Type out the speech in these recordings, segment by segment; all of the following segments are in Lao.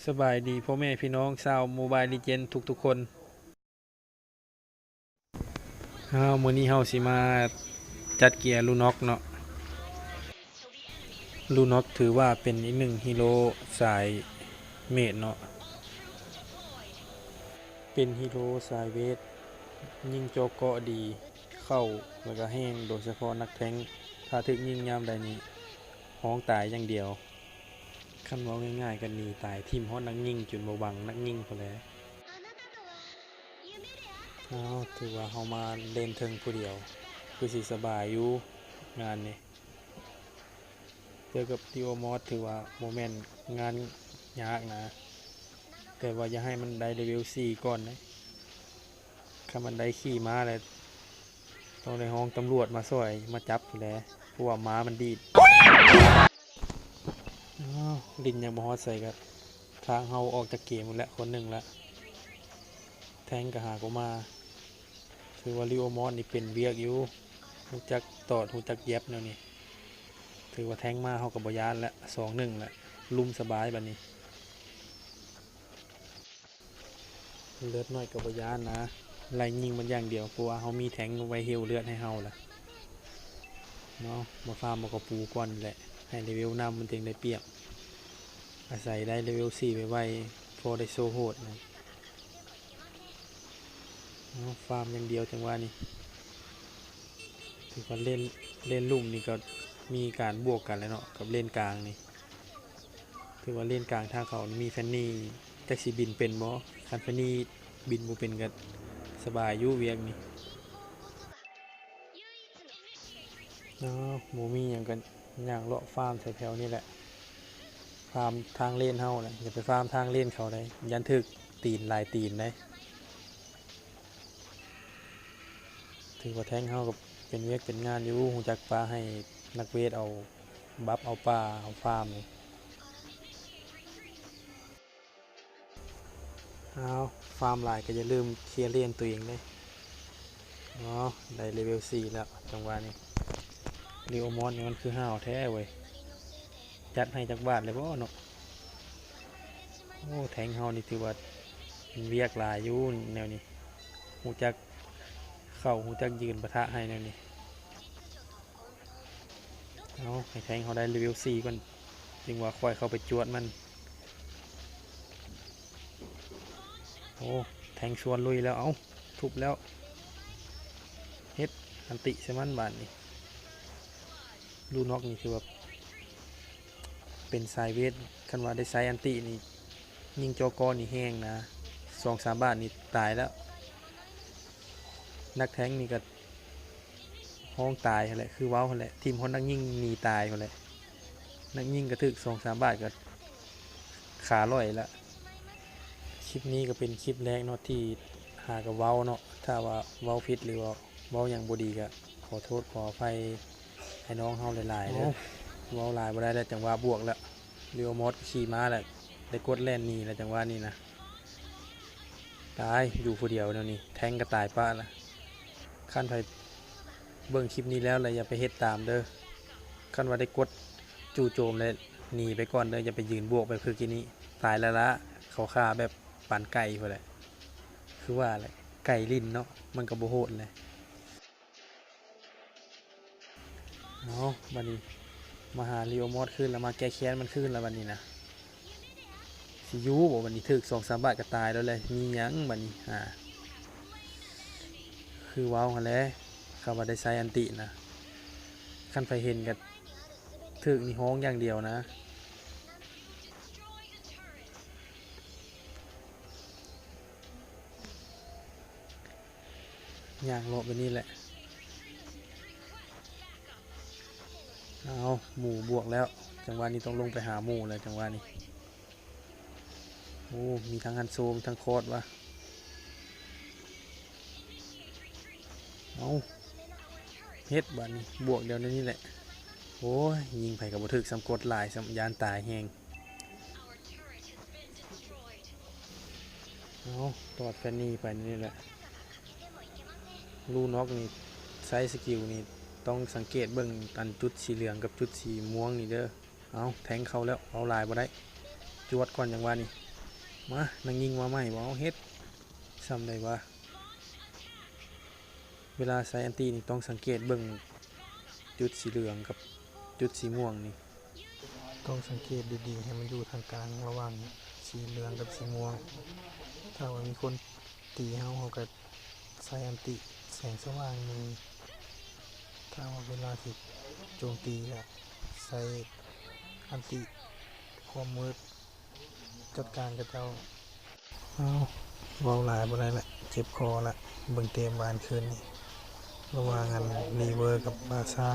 ສະບາຍດີພໍ່ແມ່ພີ່ນ້ອງຊາວໂມບາຍເລເຈນທຸກໆຄົນ. ອ້າວ ມື້ນີ້ເຮົາຊິມາຈັດເກຍລູນອກເນາະ. ລູນອກຖືວ່າເປັນອີກໜຶ່ງຮີໂຣສາຍເມດເນາະ, ເປັນຮີໂຣສາຍເວດ, ຍິງເຈາະເກາະດີ, ເຂົ້າ ແລ້ວກະແຮງ, ໂດຍສະເພາະນັກແທ້ງ ຖ້າຖືກຍິງຍາມໃດນີ້ຮ້ອງຕາຍຢ່າງດຽວ. ຄັນເວົ້າງ່າຍໆ ກະໜີຕາຍ, ຖິ້ມຮອດນັກຍິງ ຈົນບໍ່ຫວັງນັກຍິງພຸ້ນແຫຼະ. ອ້າວ ຖືວ່າເຮົາມາເລນເທິງຜູ້ດຽວ ຄືຊິສະບາຍຢູ່ງານນີ້. ເຈີກັບລີໂອມອດ ຖືວ່າບໍ່ແມ່ນງານຍາກນະ, ແຕ່ວ່າຢ່າໃຫ້ມັນໄດ້ເລເວວສີ່ກ່ອນເດ້. ຄັນມັນໄດ້ຂີ່ມ້າແລ້ວ ຕ້ອງໄດ້ຮ້ອງຕຳຫຼວດມາຊ່ອຍ ມາຈັບພຸ້ນແຫຼະ, ເພາະວ່າມ້າມັນດີດ. ອ້າວ ຫຼິ້ນຍັງບໍ່ຮອດໃສ ກະທາງເຮົາອອກຈາກເກມພຸ້ນແຫຼະ ຄົນໜຶ່ງລະ, ແທ້ງກະຫາກບໍ່ມາ. ຖືວ່າລີໂອມອດນີ້ເປັນວຽກຢູ່, ຮູ້ຈັກຕອດ ຮູ້ຈັກແຢັບແນວນີ້. ຖືວ່າແທ້ງມາເຮົາກະບໍ່ຢ້ານລະ, ສອງໜຶ່ງລະ, ລຸ່ມສະບາຍບາດນີ້. ເລືອດໜ້ອຍກະບໍ່ຢ້ານນະ, ໄລ່ຍິງມັນຢ່າງດຽວ, ເພາະວ່າເຮົາມີແທ້ງໄວ້ຮີວເລືອດໃຫ້ເຮົາລະເນາະ. ມາຟາມເອົາກະປູກ່ອນແຫຼະ, ໃຫ້ເລເວວນຳມັນຈຶ່ງໄດ້ປຽບ. ອາໄສໄດ້ເລເວວສີ່ໄວໆ ພໍໄດ້ໂຊໂຫດນະ. ເອົາ ຟາມຢ່າງດຽວຈັງຫວະນີ້. ຖືວ່າເລນ ເລນລຸ່ມນີ້ກະມີການບວກກັນແຫຼະເນາະ ກັບເລນກາງນີ້. ຖືວ່າເລນກາງຖ້າເຂົາມີແຟນນີ ຈັກຊິບິນເປັນບໍ່? ຄັນແຟນນີບິນບໍ່ເປັນກະສະບາຍຢູ່ວຽກນີ້. ເນາະ ບໍ່ມີຫຍັງກະຍ່າງເລາະຟາມແຖວໆນີ້ແຫຼະ, ຟາມທາງເລນເຮົາແຫຼະ, ຢ່າໄປຟາມທາງເລນເຂົາໃດ໋, ຢ້ານຖືກຕີນຫຼາຍຕີນໃດ໋. ຖືວ່າແທ້ງເຮົາກະເປັນວຽກເປັນງານຢູ່, ຮູ້ຈັກປະໃຫ້ນັກເວດເອົາບັບ ເອົາປ່າ ເອົາຟາມນີ້. ອ້າວ ຟາມຫຼາຍກະຢ່າລືມເຄຍເລນໂຕເອງເດ້. ອໍ ໄດ້ເລເວວສີ່ແລ້ວ ຈັງຫວະນີ້. ລີໂອມອດນີ້ມັນຄືຫ້າວແທ້ເວີຍ, ຈັດໃຫ້ຈັກບາດແລ້ວບໍ່ເນາະ? ໂອ້ ແທ້ງເຮົານີ້ຖືວ່າເປັນວຽກຫຼາຍຢູ່ແນວນີ້, ຮູ້ຈັກເຂົ້າ ຮູ້ຈັກຢືນປະທະໃຫ້ແນວນີ້. ເອົາ ໃຫ້ແທ້ງເຮົາໄດ້ເລເວວສີ່ກ່ອນ ຈຶ່ງວ່າຄ່ອຍເຂົ້າໄປຈວດມັນ. ໂອ້ ແທ້ງຊວນລຸຍແລ້ວ, ເອົາ ທຸບແລ້ວ ເຮັດອັນຕິໃສ່ມັນບາດນີ້. ລູນອກນີ້ຖືວ່າເປັນສາຍເວດ, ຄັນວ່າໄດ້ໃຊ້ອັນຕິນີ້ ຍິງຈໍ້ກ້ອນນີ້ແຮງນະ, ສອງສາມບາດນີ້ຕາຍແລ້ວ. ນັກແທ້ງນີ້ກະຮ້ອງຕາຍຫັ້ນແຫຼະ, ຄືເວົ້າຫັ້ນແຫຼະ, ຖິ້ມຮອດນັກຍິງໜີຕາຍພຸ້ນແຫຼະ. ນັກຍິງກະຖືກສອງສາມບາດກະຂາລ່ອຍລະ. ຄລິບນີ້ກະເປັນຄລິບແລກເນາະ ທີ່ຫາກະເວົ້າເນາະ, ຖ້າວ່າເວົ້າຜິດ ຫຼືວ່າເວົ້າຫຍັງບໍ່ດີກະຂໍໂທດຂໍອະໄພໃຫ້ນ້ອງເຮົາຫຼາຍໆເດີ. ເວົ້າຫຼາຍບໍ່ໄດ້ແລ້ວ, ຈັງຫວະບວກແລ້ວ. ລີໂອມອດຂີ່ມ້າແລ້ວ, ໄດ້ກົດແລ່ນໜີແລ້ວ ຈັງຫວະນີ້ນະ. ຕາຍ ຢູ່ຜູ້ດຽວແນວນີ້ ແທ້ງກະຕາຍປະລະ. ຄັນໃຜເບິ່ງຄລິບນີ້ແລ້ວລະຢ່າໄປເຮັດຕາມເດີ. ຄັນວ່າໄດ້ກົດຈູ່ໂຈມແລ້ວໜີໄປກ່ອນເດີ, ຢ່າໄປຢືນບວກແບບຄືກີ້ນີ້. ຕາຍແລ້ວລະ, ເຂົາຂ້າແບບປານໄກ່ພຸ້ນແຫຼະ. ຄືວ່າແຫຼະ ໄກ່ຫຼິ້ນເນາະ, ມັນກະບໍ່ໂຫດແຫຼະ. ເອົາ ບາດນີ້ມາຫາລີໂອມອດຄືນລະ, ມາແກ້ແຄ້ນມັນຄືນລະບາດນີ້ນະ. ຊິຢູ່ບໍ່ບາດນີ້? ຖືກສອງສາມບາດກະຕາຍແລ້ວແຫຼະ, ມີຫຍັງບາດນີ້? ຫາ ຄືເວົ້າຫັ້ນແຫຼະ, ຄຳວ່າໄດ້ໃຊ້ອັນຕິນະ, ຄັນໃຜເຫັນກະຖືກນີ້ຮ້ອງຢ່າງດຽວນະ. ຍ່າງເລາະໄປນີ້ແຫຼະ. ເອົາ ໝູ່ບວກແລ້ວ, ຈັງຫວະນີ້ຕ້ອງລົງໄປຫາໝູ່ແລ້ວ ຈັງຫວະນີ້. ໂອ້ ມີທັງຮັນໂຊ ມີທັງຄອດວະ. ເອົາ ເຮັດບາດນີ້ ບວກດຽວນີ້ແຫຼະ. ໂອ້ຍ ຍິງໃຜກະບໍ່ຖືກ ສ່ຳກົດຫຼາຍ ສ່ຳຢ້ານຕາຍແຮງ. ເອົາ ຕອດແຟນນີໄປນີ້ແຫຼະ. ລູນອກນີ້ ໃຊ້ສະກິວນີ້ ຕ້ອງສັງເກດເບິ່ງອັນຈຸດສີເຫຼືອງກັບຈຸດສີມ່ວງນີ້ເດີ. ເອົາ ແທ້ງເຂົ້າແລ້ວ ເວົ້າຫຼາຍບໍ່ໄດ້ ຈວດກ່ອນ ຈັງຫວະນີ້. ມາ ນາງຍິງມາໃໝ່ບໍ່ ເອົາເຮັດຊ່ຳໃດວະ. ເວລາໃຊ້ອັນຕິນີ້ຕ້ອງສັງເກດເບິ່ງຈຸດສີເຫຼືອງກັບຈຸດສີມ່ວງນີ້ ຕ້ອງສັງເກດດີໆ ໃຫ້ມັນຢູ່ທາງກາງລະຫວ່າງສີເຫຼືອງກັບສີມ່ວງ. ຖ້າວ່າມີຄົນຕີເຮົາ ເຮົາກໍໃຊ້ອັນຕິແສງສະຫວ່າງນີ້, ຖ້າວ່າເວລາທີ່ໂຈມຕີກໍໃຊ້ອັນຕິຄວາມມືດ ຈັດການເຂົາເຈົ້າ. ເອົ້າ ເວົ້າຫຼາຍບໍ່ໄດ້ລະ ເຈັບຄໍລະ. ເບິ່ງເຕະບານຄືນນີ້ ລະຫວ່າງອັນລີເວີກັບບາຊາ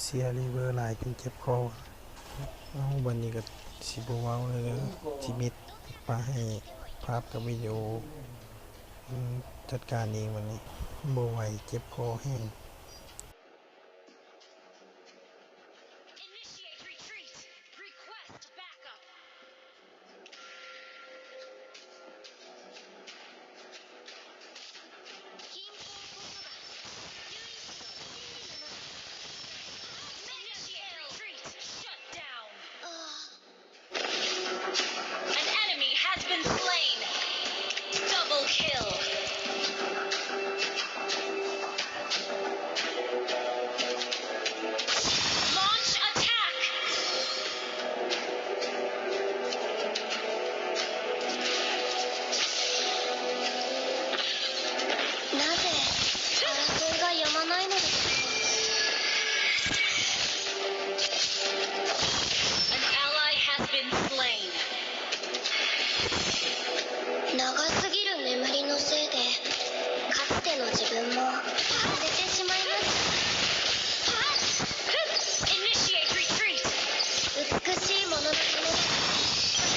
ເຊຍລີເວີຫຼາຍຈົນເຈັບຄໍ. ເອົ້າ ບັດນີ້ກໍຊິບໍ່ເວົ້າແລ້ວເດີ ຊິປິດ ປະໃຫ້ພາບກັບວິດີໂອ ອືມ ຈັດການເອງບັດນີ້ ບໍ່ໄຫວ ເຈັບຄໍແຮງ. Initiate retreat. Request backup. Initiate retreat. Shut down. An enemy has been slain. Double kill. Launch attack. なぜ争いが止まないのですか？ An ally has been slain. 長すぎる眠りのせいで、かつての自分も忘れてしまいました。 Initiate retreat. 美しいもののためなら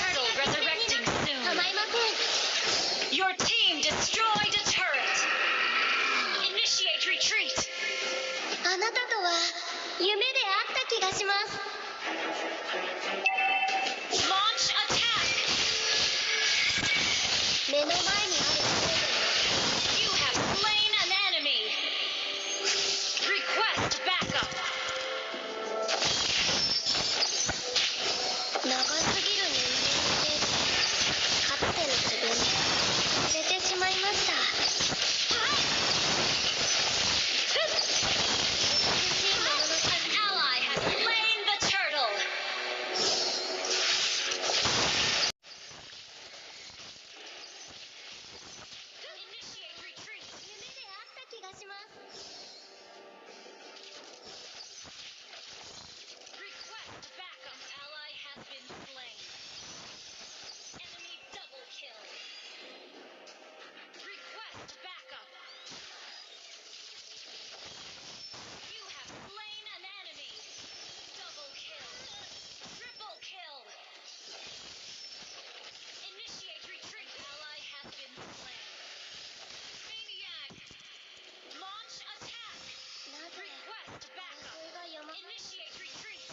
Turtle resurrecting soon. 構いません。 Your team destroyed a turret. Initiate retreat. あなたとは夢で会った気がします。 Launch attack. 目の前にある You have slain an enemy. Request backup. 長すぎる眠りのせいで、かつての自分を忘れてしまいました。 An ally has slain the turtle. Initiate retreat. 夢で会った気がします。 Request backup. An ally has been slain. Enemy double kill. Request backup. You have slain an enemy. Double kill. Triple kill. Initiate retreat. Ally has been slain. Maniac. Launch attack. Request backup. Initiate retreat.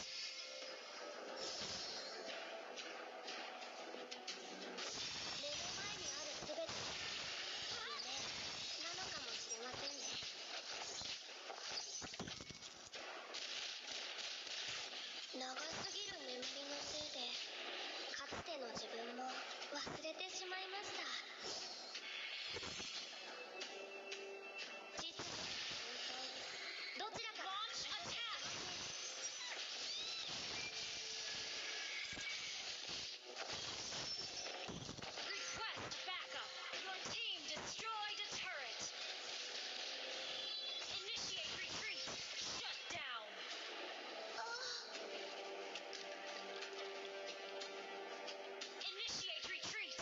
目の前にあるすべてが夢なのかもしれませんね。 長すぎる眠りのせいで、かつての自分も忘れてしまいました。どちらか Launch attack. Request backup. Your team destroyed a turret. Initiate retreat. Shut down. Initiate retreat.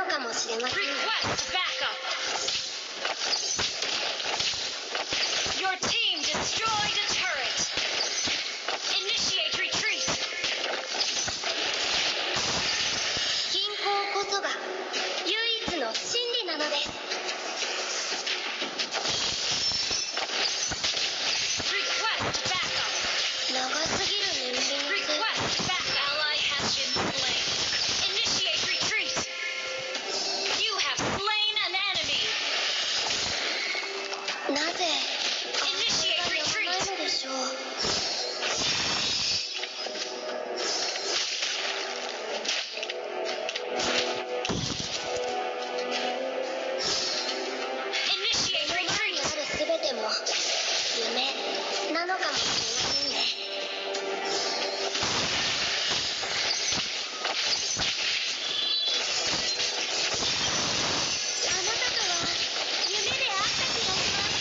かもしれません。 Request backup. Your team destroyed a turret. Initiate retreat. 銀行こそが唯一の真理なのです。 Request backup. 長すぎる人間性。 Request backup. Ally has been slain. Initiate retreat. You have slain an enemy. なぜ Initiate retreat. なのでしょう。 Initiate retreat. あるすべても夢なのかもしれませんね。 あなたとは夢で会った気がします。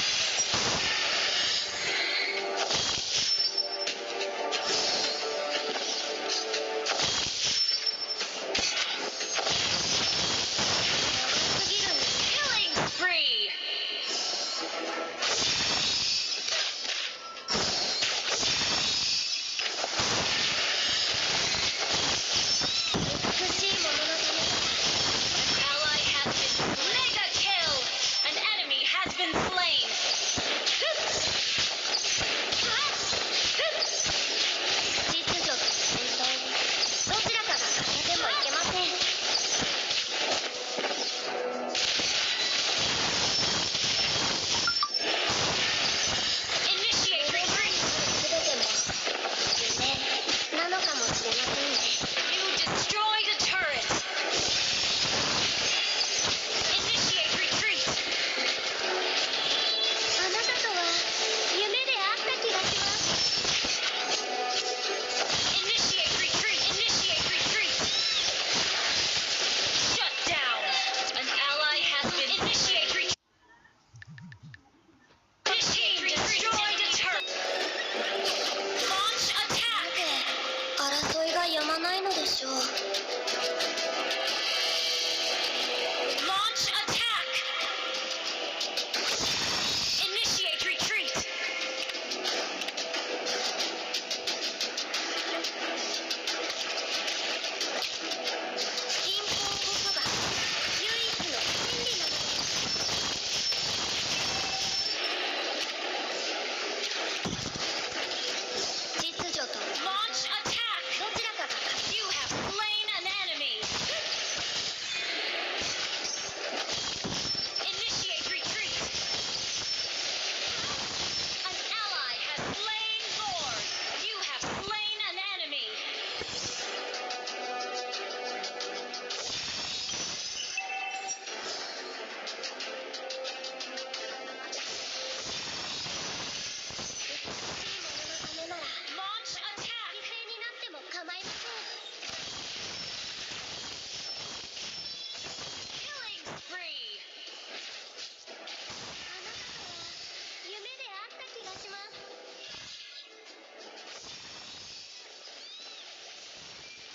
Killing spree. 美しいもののためなら。 An ally has been slain. Mega kill. An enemy has been slain. 秩序と戦争、どちらかが欠けてもいけません。 Initiate retreat. すべても夢なのかもしれませんね。 You destroyed a turret. Initiate retreat. あなたとは夢で会った気がします。 Initiate retreat. Initiate retreat. Shut down. An ally has been. Initiate retreat. Team destroyed a turret. Launch attack. 争いが止まないのでしょう。 Launch attack. Initiate retreat. 銀行こそが唯一の真理なのです。 秩序と。 Launch attack. どちらかが勝つ。 You have slain an enemy. Initiate retreat. An ally has slain Lord. You have slain an enemy. 美しいもののためなら。 Launch attack. 犠牲になっても構いません。 Killing spree. あなたとは夢で会った気がします。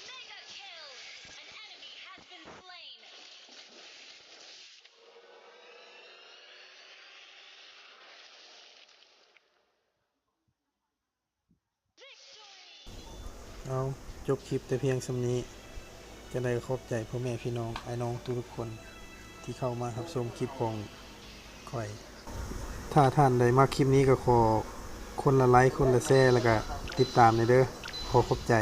Mega kill. An enemy has been slain. ເອົາ ຈົບຄລິບແຕ່ພຽງສ່ຳນີ້. ຈັ່ງໃດກໍຂອບໃຈພໍ່ແມ່ພີ່ນ້ອງ ອ້າຍນ້ອງທຸກໆຄົນ ທີ່ເຂົ້າມາຮັບຊົມຄລິບຂອງຂ້ອຍ. ຖ້າທ່ານໃດມັກຄລິບນີ້ກໍຂໍຄົນລະໄລຄ໌ ຄົນລະແຊ ແລ້ວກະຕິດຕາມແດ່ເດີ. ຂໍຂອບໃຈ.